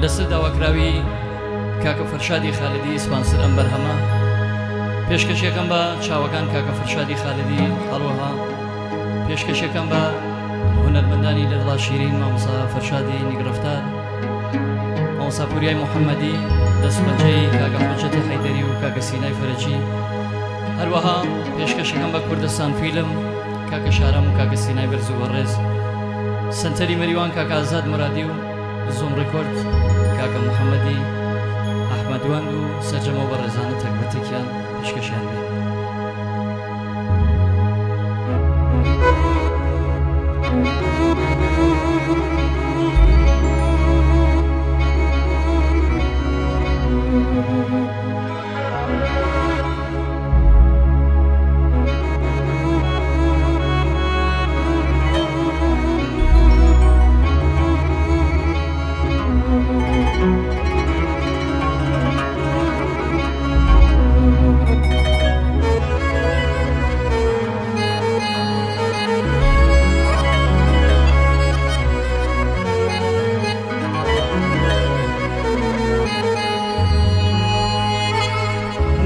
لەسەر داواکراوی کاکە فەرشادی خالدی سپانسر ئەم بەرهەمە پێشکەشەکەم بە چاوەکان کاکە فەرشادی خالدی، هەروەها پێشکەشەکەم بە هونەرمەندانی لە دڵا شیرین مامۆستا فەرشادی نیگڕەفتار، مامۆستا پوریای محەممەدی، دەستپەنجەی کاکە حجەتی حەیدەری و کاکە سینای فەرەجی، هەروەها پێشکەشەکەم بە کوردستان فیلم کاکە شارام و کاکە سینای بەرز و بەڕێز، سەنتەری مەریوان کاکە ئازاد مورادی و زووم ڕیکۆرد کاکە محەممەدی ئەحمەدوەند و سەرجەم ئەو بەڕێزانە تەک بە تەکیان پێشکەشیان بێ.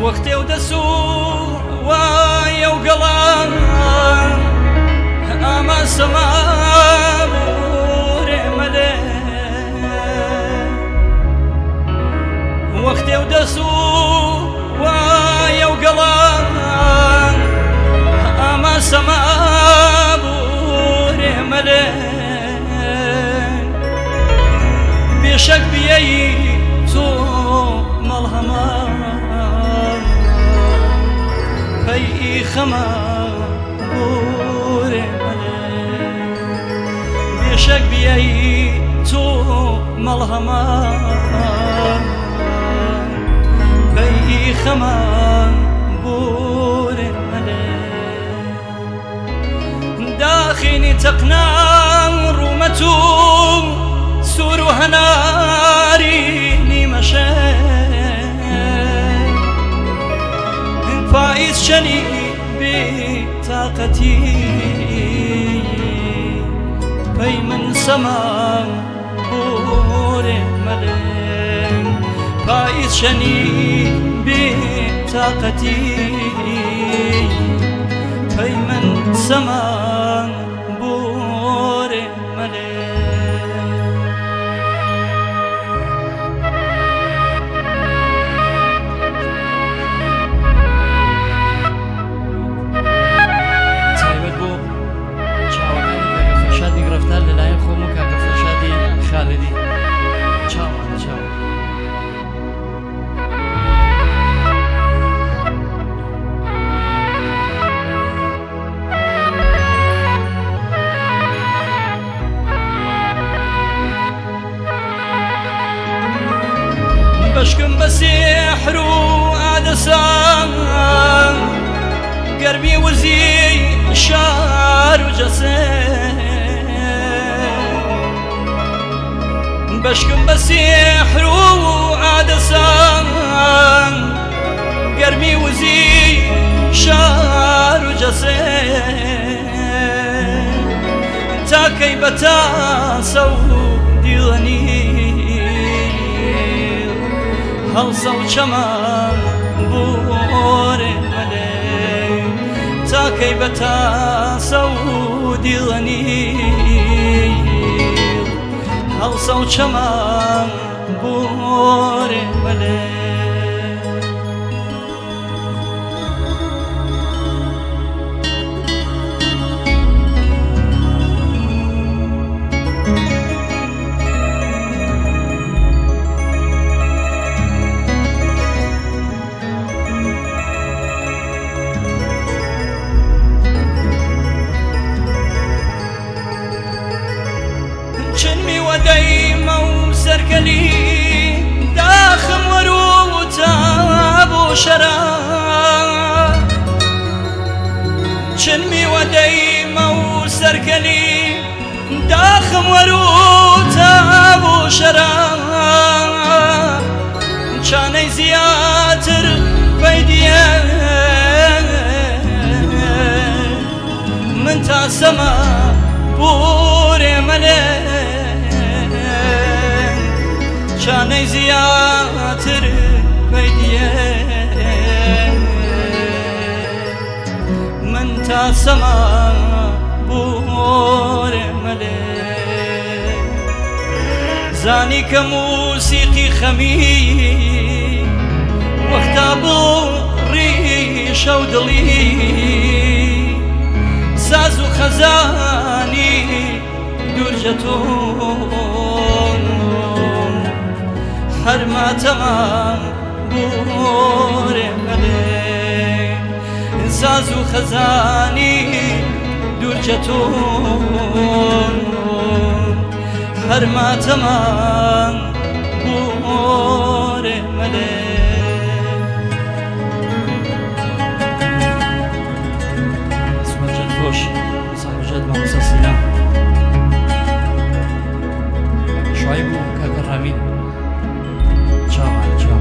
وەختێ و دەس و وایە و گەڵان ئاما سەما بورێ مەلێ، وەختێ و دەس و وایە و گەڵان ئاما سەما بورێ مەلێ، بێشەک بیەی تۆ مەڵهەمە پەی خەمە بورێ مەلێ، بێشەک بیەی تۆ مەڵهەمە پەی خەمە بورێ مەلێ. داخینی تەقنان ڕوومەت و سوور و هەناری نیمەشە، پاییز چەنی بێ تاقەتی پەی من سەما بۆرێ مەلێ، پاییز چەنی بێ تاقەتی پەی من سەما بۆرێ مەلێ. تایبەت بۆ چاوەکانی کاکە فەرشاد نیگڕەفتار لەلایەن خۆم و کاکە فەرشادی خالدی. چاوانە چاو. بەشکم بە سێحر و ئادەسان گەرمی وزی شار و جەسێ، بەشکم بە سێحر و ئادەسان گەرمی وزی شار و جەسێ، تاکەی بەتاسە و دیڵەنی هەڵسە و چەمە بۆرێ مەلێ، تاکەی بەتاسە و دیڵەنی هەڵسە و چەمە بۆرێ مەلێ. چنمی وەدەیمە و سەرکەلی داخم وەرو و تا بۆ شەرا، چنمی وەدەیمە و سەرکەلی داخم وەرو تا بۆ شەرا، چانەی زیاتر پەیدیە من تا سەما بورێ مەلێ. چانەی زیاتر پەیدیێ من تا سەما بۆرێ مەلێ زانی کە موسیقی خەمی وەختا بۆ ڕیشە و دڵی ساز و خەزانی دوورجە تۆ هەر ماتەما بۆرێ مەلێ ساز و خەزانی دوورجە تۆ هەر ماتەمان بۆرێ مەلێ. سمەجد خۆش سەحبجد مامۆستا سینا شعیب و کاکە ڕامین چاوان چاو.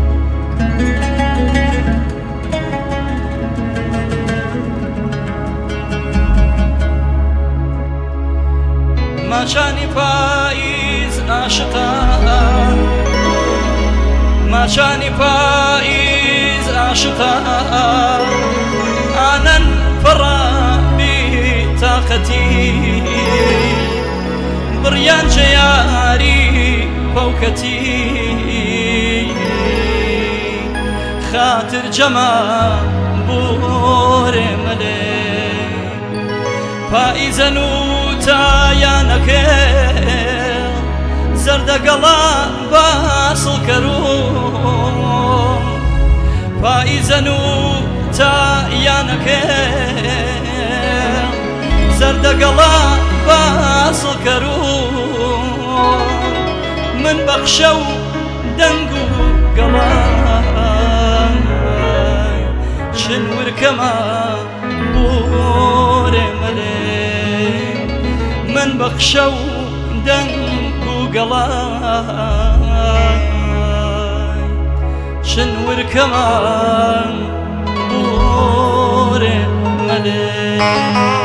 ماچانی پاییز عاشقان ماچانی پاییز عاشقان ئانەن پڕە بی تاقەتی بڕیان جەیاری پەوکەتی خاتر جەما بۆرێ مەلێ پاییزەن و تایانەکێ زەردەگەڵا باسڵکەر و پاییزەن و تایانەکێ زەردەگەڵا باسڵکەر و من بەخشە و دەنگ و گەڵای چن ورکەمە بۆرێ مەلێ من بەخشە و دەنگ و گەڵای چن ورکەمان بۆرێ مەلێ.